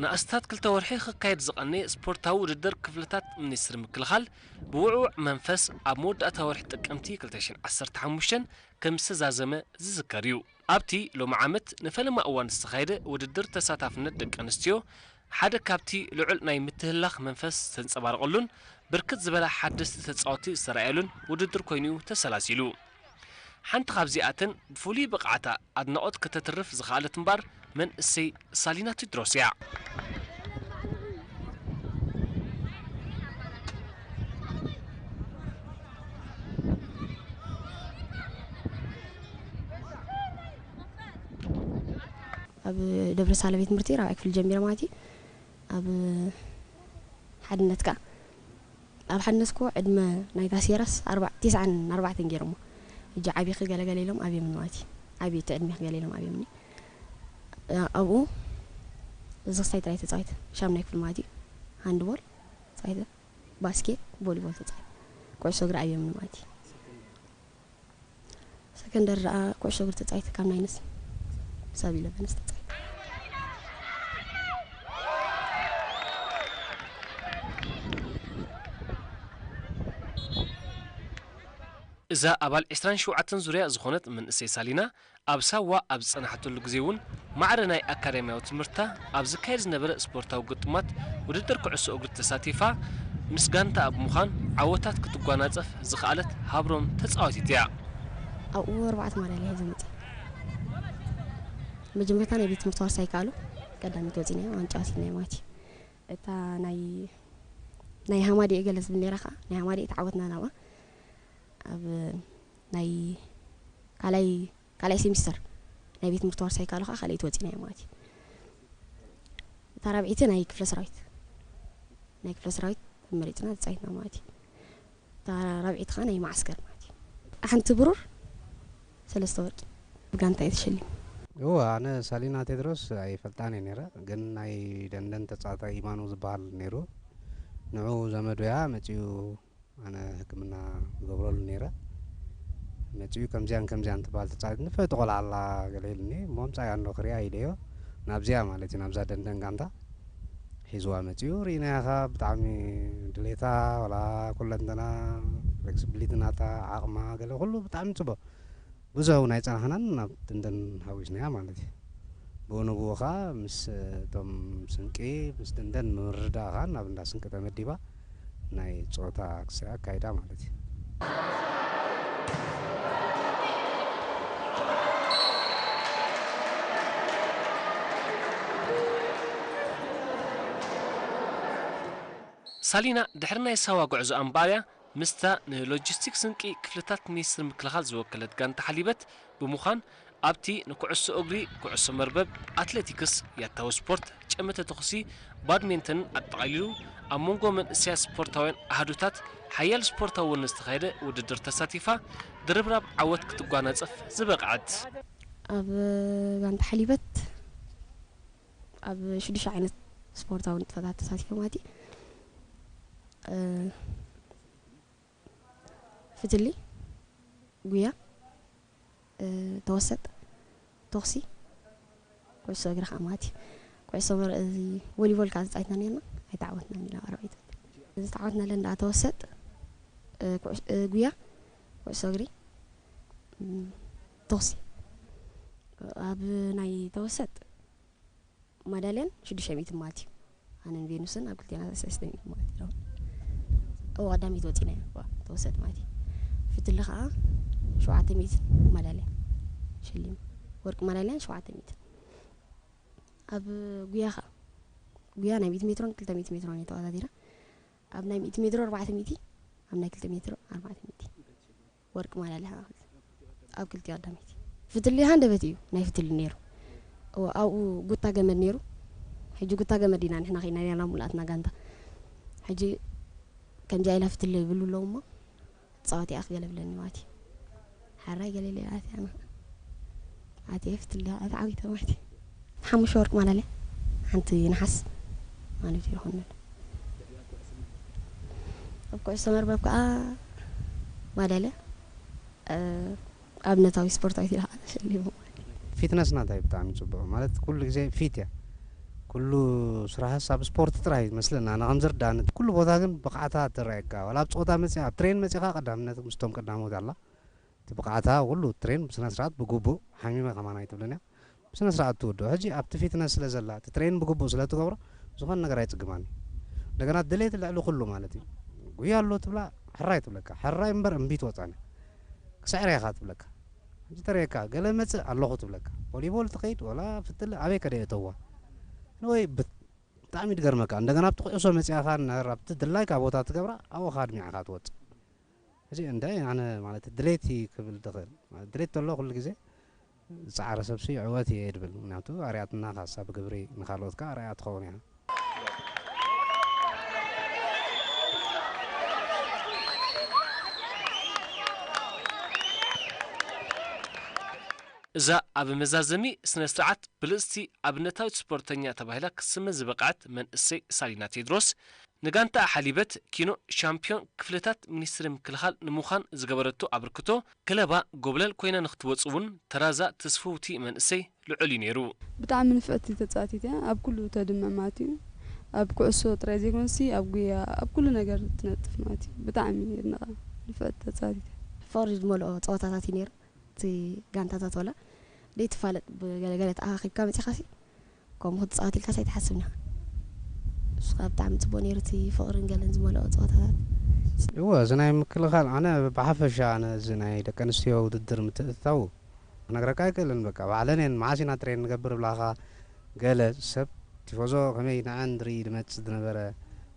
ንኣስታት ክልተ ወርሒ ክካየድ ዝቐነየ ስፖርታዊ ውድድር ክፍልታት ሚኒስትሪ ምክልኻል ብውዕውዕ መንፈስ ኣብ መወዳእታ ወርሒ ጥቅምቲ ክልተ ሽሕን ዓሰርተ ሓሙሽተን ከም ዝተዛዘመ ዝዝከር እዩ። ኣብቲ ሎሚ ዓመት ንፈለማ እዋን ዝተኻየደ ውድድር ተሳታፍነት ደቂ ኣንስትዮ ሓደ ካብቲ ልዑል ናይ ምትህልላኽ መንፈስ ዝተንጸባረቐሉን ብርክት ዝበላ ሓደስቲ ተጻወትቲ ዝተራእየሉን ውድድር ኮይኑ እዩ ተሰላሲሉ። ሓንቲ ካብዚኣተን ብፍሉይ ብቕዓታ ኣድናቖት ከተትርፍ ዝኸኣለት እምበኣር መንእሰይ ሳሊና ቴድሮስ እያ። ኣብ ደብረ ሳለ ቤት ትምህርቲ ራብዓይ ክፍሊ ጀሚረ ማለት እዩ። ኣብ ሓድነት ከኣ ኣብ ሓድነት እኮ ዕድመ ናይታ ሴራስ ኣርባ- ቴስዓን ኣርባዕተን ገይሮሞ። ሕጂ ዓብዪ ክገለገለ ኢሎም ኣብዮምኒ ማለት እዩ። ዓብዪ እቲ ዕድሜ ክገለ ኢሎም ኣብዮምኒ። ኣብኡ እዚ ክስታይ ጥራይ ተፃዊተ። ሻምናይ ክፍሊ ማለት እዩ። ሃንድቦል ተፃዊተ፣ ባስኬት፣ ቮሊቦል ተፃዊተ። ኩዕሶ እግሪ ኣብዮምኒ ማለት እዩ። ሰከንደር ደኣ ኩዕሾ እግሪ ተጻዊተ ካብ ናይንስ ሳብ ኢለቨንስ ተጻዊተ። እዛ ኣባል ዕስራን ሸውዓተን ዙርያ ዝኾነት መንእሰይ ሳሊና ኣብ ሳዋ ኣብ ዝጸናሕተሉ ግዜ እውን ማዕረ ናይ ኣካዳሚያዊ ትምህርታ ኣብ ዝካየድ ዝነበረ ስፖርታዊ ግጥማት ውድድር ኩዕሶ እግሪ ተሳቲፋ ምስ ጋንታኣ ብምዃን ዓወታት ክትጓናጸፍ ዝኸኣለት ሃብሮም ተጻዋቲት እያ። ኣብኡ ኣርባዕተ ማዳልያ ሒዘ መፅእ። መጀመርታ ናይ ቤት ትምህርቲ ዋርሳይ ከኣሉ ቀዳሚት ወፂና ዋንጫ ወሲድና ማለት እዩ። እታ ናይ ናይ ሃማዲኤ ገለ ዝብል ነይራ ከዓ ናይ ሃማዲኤ ተዓወትና ናብኣ ኣብ ናይ ካልኣይ ካልኣይ ሴሚስተር ናይ ቤት ትምህርቲ ዋርሳይ ካሉ ከዓ ካልኣይቲ ወፂና እያ ማለት እዩ። እታ ራብዒቲ ናይ ክፍለ ሰራዊት ናይ ክፍለ ሰራዊት ተመሪፅና ተፃዊትና ማለት እዩ። እታ ራብዒቲ ከዓ ናይ ማዓስከር ማለት እዩ። ሓንቲ ብሩር ሰለስተ ወርቂ ብጋንታ እየ ተሸሊሙ። እወ ኣነ ሳሊና ቴድሮስ ኣይፈልጣን እየ ነይረ፣ ግን ናይ ደንደን ተፃዋታይ ኢማኑ ዝበሃል ነይሩ። ንዑ ዘመዱ እያ መፂኡ ኣነ ሕክምና ዝገብረሉ ነይረ። መጺኡ ከምዚያን ከምዚያን ትበሃል ተጻወት ንፍዕቲ ቆልዓ ኣላ ገለ ኢሉኒ እሞ ምጻያ እንዶ ክሪኣ ኢለዮ። ናብዚኣ ማለት እዩ ናብዛ ደንደን ጋንታ ሒዝዋ መጺኡ ርኢናያ ከኣ ብጣዕሚ ድሌታ ዋላ ኩለንተና ፍሌክስብሊቲ ናታ ዓቕማ ገለ ኩሉ ብጣዕሚ ጽቡቕ። ብዙሕ እውን ኣይጸናሕናን ናብ ደንደን ሓዊስናያ ማለት እዩ። ብኡ ንብኡ ኸኣ ምስ እቶም ስንቂ ምስ ደንደን ብምርድዳእ ኸኣ ናብ እንዳ ስንቂ ተመዲባ ናይ ጾታ ክስኣ ኣካይዳ ማለት እዩ። ሳሊና ድሕሪ ናይ ሳዋ ጉዕዞኣ ምበኣርያ ምስታ ንሎጂስቲክ ስንቂ ክፍልታት ሚኒስትሪ ምክልኻል ዝወከለት ጋንታ ሓሊበት ብምዃን ኣብቲ ንኩዕሶ እግሪ፣ ኩዕሶ መርበብ፣ ኣትሌቲክስ፣ ያታዊ ስፖርት፣ ጨመተ ተኹሲ፣ ባድሜንተንን ኣጠቓሊሉ ኣብ መንጎ መንእሰያት ስፖርታውያን ኣሃዱታት ሓያል ስፖርታዊ ወኒ ዝተኻየደ ውድድር ተሳቲፋ ድርብራብ ዓወት ክትጓናጸፍ ዝበቕዐት። ኣብ ጋንታ ሓሊበት ኣብ ሽዱሽተ ዓይነት ስፖርታዊ ንጥፈታት ተሳቲፈ ማለት እዩ። ፍትሊ፣ ጉያ፣ ተወሰጥ፣ ቶኽሲ፣ ኩዕሶ እግሪ ከዓ ማለት እዩ። ኩዕሶ መር- እዚ ቮሊቦል ከዓ ተፃዊትና ነርና ኣይተዓወትናን ኢና ኣብ ኣርባዕተ። ዝተዓወትናለን ደኣ ተወሰጥ፣ ኩዕስ- ጉያ፣ ኩዕሶ እግሪ፣ ቶኽሲ ኣብ ናይ ተወሰጥ ማዳልያን ሽዱሽተ ሚእትን ማለት እዩ። ኣነን ቬኑስን ኣብ ክልቴና ሰለስተ ሚእትን ማለት እዩ። እዎ ቀዳመይቲ ወፂና እያ ተወሰጥ ማለት እዩ። ፍትሊ ከዓ ሸውዓተ ሚእትን ማዳልያ ሸሊሙ። ወርቂ ማዳልያን ሸውዓተ ሚእትን። ኣብ ጉያ ከዓ ጉያ ናይ ሚእቲ ሜትሮን ክልተ ሚእቲ ሜትሮን እየ ተወዳዲረ። ኣብ ናይ ሚእቲ ሜትሮ ኣርባዕተ ሚእቲ፣ ኣብ ናይ ክልተ ሜትሮ ኣርባዕተ ሚእቲ። ወርቂ ማዳልያ ኣብ ክልቲኡ ቀዳመይቲ። ፍትሊ ሃንደበት እዩ ናይ ፍትሊ ነይሩ። እዎ ኣብኡ ጉታ ገመድ ነይሩ። ሕጂ ጉታ ገመድ ኢና ንሕና ከይና ኔርና ሙሉኣትና ጋንታ። ሕጂ ከምዚኣ ኢላ ፍትሊ ይብሉ ኣለዉ እሞ ፃወት እያ ክገለ ብለኒ ማለት እዩ። ሓራይ ገለ ኢለ ኣትያ ኣትየ ፍትሊ ተዓዊተ ማለት እዩ። ሓሙሽተ ወርቂ ማዳልያ ሓንቲ ነሓስ ማለት እዩ ይኾነሉ። ኣብ ኩዕሶ መርበብ ከዓ ማዳልያ ኣብነታዊ ስፖርታዊት ኢላ ከዓ ተሸሊሙ ማለት እዩ። ፊትነስ ናታይ ብጣዕሚ ፅቡቅ ማለት ኩሉ ግዜ ፊት እያ። ኩሉ ስራሕስ ኣብ ስፖርት ጥራይ ይመስለና ኣነ ከም ዝርዳእኒ። ኩሉ ቦታ ግን ብቕዓታ ትረኣየካ። ዋላ ኣብ ጸወታ መጺኣ፣ ኣብ ትሬን መጺኻ ቀዳምነት ምስቶም ቀዳሞት ኣላ። እቲ ብቕዓታ ኩሉ ትሬን ብስነ ስርዓት ብግቡእ ሓሚመ ከማን ኣይትብልን እያ። ብስነ ስርዓት ትውድኦ። ሕጂ ኣብቲ ፊትነስ ስለ ዘላ፣ እቲ ትሬን ብግቡእ ስለ ትገብሮ፣ ዝኾነ ነገር ኣይጽግማን እዩ። እንደገና ድሌት ልዕሊ ኩሉ ማለት እዩ። ጉያ ኣሎ ትብላ፣ ሕራይ ትብለካ። ሕራይ እምበር እምቢ ትወጻን እያ። ክስዕር ኢኻ ትብለካ። ሕጂ ተርእየካ፣ ገለ መጽእ ኣለኹ ትብለካ። ቮሊቦል ትኸይድ፣ ወላ ፍትል ኣበይ ከደ የተዋ። ንወይ ብት-፣ ብጣዕሚ ትገርመካ። እንደገና ኣብቲ ኩዕሶ መጺኣኻ፣ ናር ኣብቲ ድላይካ ቦታ ትገብራ፣ ኣብኡ ኻ ኣድሚዕኻ ትወጽእ። እዚ እንታይ ኣነ ማለት ድሌት እዩ ክብል ዝኽእል። ማለት ድሌት ተሎ ኩሉ ግዜ ዝጸዓረ ሰብሲ ዕወት እየ ድብል። ምክንያቱ ኣርያትና ካሳ ብግብሪ ንኻልኦት ከኣ ኣርኣያ ትኸውን እያ። እዛ ኣብ መዛዘሚ ስነ ስርዓት ብልጽቲ ኣብነታዊት ስፖርተኛ ተባሂላ ክትስመ ዝበቕዐት መንእሰይ ሳሊና ቴድሮስ፣ ንጋንታ ሓሊበት ኪኖ ሻምፒዮን ክፍልታት ሚኒስትሪ ምክልኻል ንምዃን ዝገበረቶ ኣበርክቶ፣ ክለባ ጎብለል ኮይና ንክትወጽእ እውን ተራዛ ትስፍውቲ መንእሰይ ልዑል እዩ ነይሩ። ብጣዕሚ ንፍዕቲ ተጻዋቲት እያ። ኣብ ኩሉ ተድምዕ ማለት እዩ። ኣብ ኩዕሶ ጥራይ ዘይኮነሲ ኣብ ጉያ፣ ኣብ ኩሉ ነገር ትነጥፍ ማለት እዩ። ብጣዕሚ የድንቓ። ንፍዕቲ ተጻዋቲት እያ። ፍቕሪ ዝመልኦ ጸወታታት እዩ ነይሩ። እቲ ጋንታታት ዋላ ዘይትፋለጥ ብገለገለ ተኣኻኺብካ መጺኻሲ ከምኡ ክትጻወት ኢልካስ ኣይትሓስብን ኢኻ። ንሱ ከኣ ብጣዕሚ ጽቡቕ ነይሩ፣ እቲ ፍቕርን ገለን ዝመልኦ ጸወታታት። እወ፣ እዚ ናይ ምክልኻል፣ ኣነ ብሓፈሻ፣ ኣነ እዚ ናይ ደቂ ኣንስትዮ ውድድር ምትእትታው ክነግረካ ኣይክእልን። በቃ፣ ባዕለን እየን፣ መዓስ ኢና ትሬን ንገብር ብላኻ፣ ገለ ሰብ ቲፎዞ ከመይ ንዐን ዝርኢ ዝመጽእ ዝነበረ፣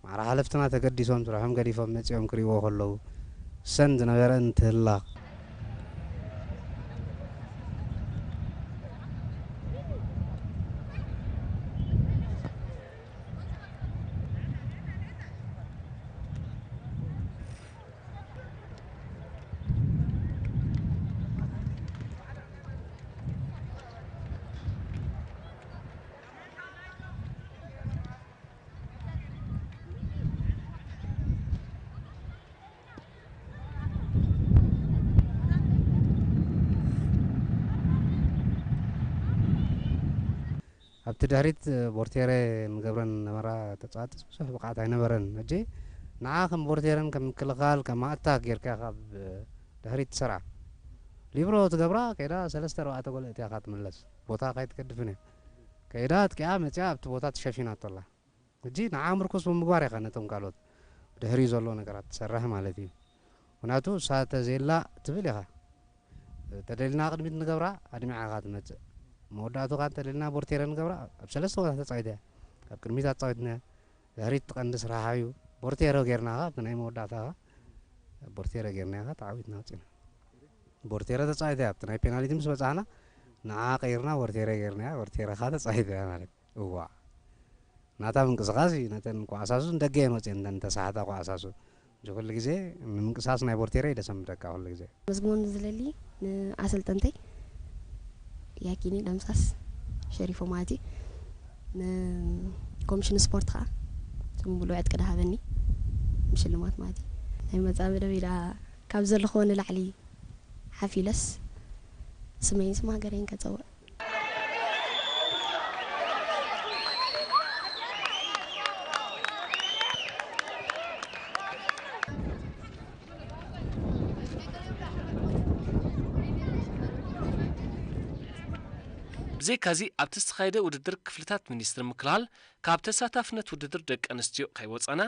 ማዕረ ሓለፍትና ተገዲሶም፣ ስርሖም ገዲፎም መጺኦም ክርእይዎ ከለዉ፣ ሰን ዝነበረ እንትህላኽ። ኣብቲ ድሕሪት ቦርቴረ ንገብረን ነበራ ተጻዋትስ ብዙሕ ብቕዓት ኣይነበረን። ሕጂ ንዓ ከም ቦርቴረን ከም ምክልኻል ከም ኣታክ ጌርካ ካብ ድሕሪት ትሰርዓ። ሊብሮ ትገብራ ከይዳ ሰለስተ ኣርባዕተ ጎል እትያ ኢኻ ትምለስ። ቦታ ካይትገድፍን እያ። ከይዳ ኣጥቂዓ መጺኣ ኣብቲ ቦታ ትሸፊናቶ ኣላ። ሕጂ ንዓ ምርኩስ ብምግባር ኢኻ ነቶም ካልኦት ብድሕሪኡ ዘሎ ነገራት ትሰርሕ ማለት እዩ። ምኽንያቱ እሳ ተዘየላ ትብል ኢኻ። ተደሊና ቅድሚት ንገብራ ኣድሚዓ ኢኻ ትመጽእ። መወዳእቱ ኸኣ እንተደሊና ቦርቴረ ንገብራ ኣብ ሰለስተ ቦታ ተጻዊታ እያ። ካብ ቅድሚት ኣጻዊትና እያ። ድሕሪት እቲ ቀንዲ ስራሓ እዩ። ቦርቴረ ጌርና ኸኣ ኣብቲ ናይ መወዳእታ ኸኣ ቦርቴረ ጌርና ኸኣ ተዓዊትና ወጺና። ቦርቴረ ተጻዊታ እያ። ኣብቲ ናይ ፔናልቲ ምስ በጻሕና ንዓ ቀይርና ቦርቴረ ጌርና እያ። ቦርቴረ ኸኣ ተጻዊታ እያ ማለት እዩ። እዋእ። ናታ ምንቅስቓስ እዩ። ነተን ኳዕሳሱ ንደገ እየን ወጺአን፣ ነተን ተሳሕታ ኳዕሳሱ። እንጂ ኩሉ ግዜ ንምንቅስቓስ ናይ ቦርቴረ እዩ ደሰምደካ ኩሉ ግዜ። መስግኖም ዝለሊ ንኣሰልጠንተይ ያኪኒ ደምሳስ ሸሪፎ ማለት እዩ። ንኮሚሽን ስፖርት ከዓ እቶም ብሉዕ ዕጥቂ ደሃበኒ ሽልማት ማለት እዩ። ናይ መጻኢ መደበይ ደኣ ካብ ዘለኽዎ ንላዕሊ ሓፊለስ ስመይን ስም ሃገረይን ከጸውዕ። ብዘይካዚ ኣብቲ ዝተኻየደ ውድድር ክፍልታት ሚኒስትሪ ምክልኻል ካብ ተሳታፍነት ውድድር ደቂ ኣንስትዮ ከይወፃና